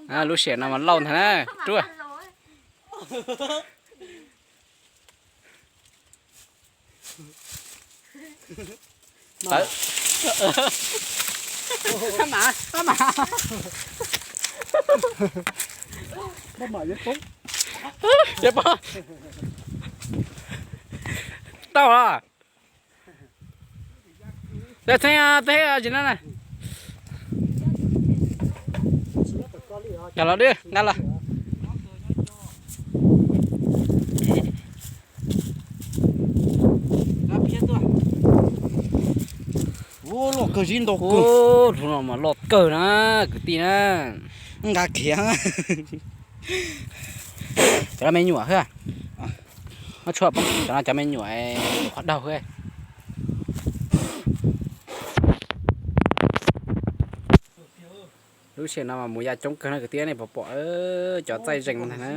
Lub sij hawm no mas lauj ntag na, ruaj. Tawm. Tau los. Txheeb teb tsis na. Cov los dib nqa los. Loj kawg zib ntau kawg. Ub, tus no mas loj kawg na, kwv tij na. Nqa khiav. Cov no me nyuam xwb. Muab tshuaj poob, cov no cov me nyuam, nyuam qhuav daug xwb. Lub sij hawm no mas mus ya coob kawg no kwv tij, nej puas pom cov txaij zeeg ntag na.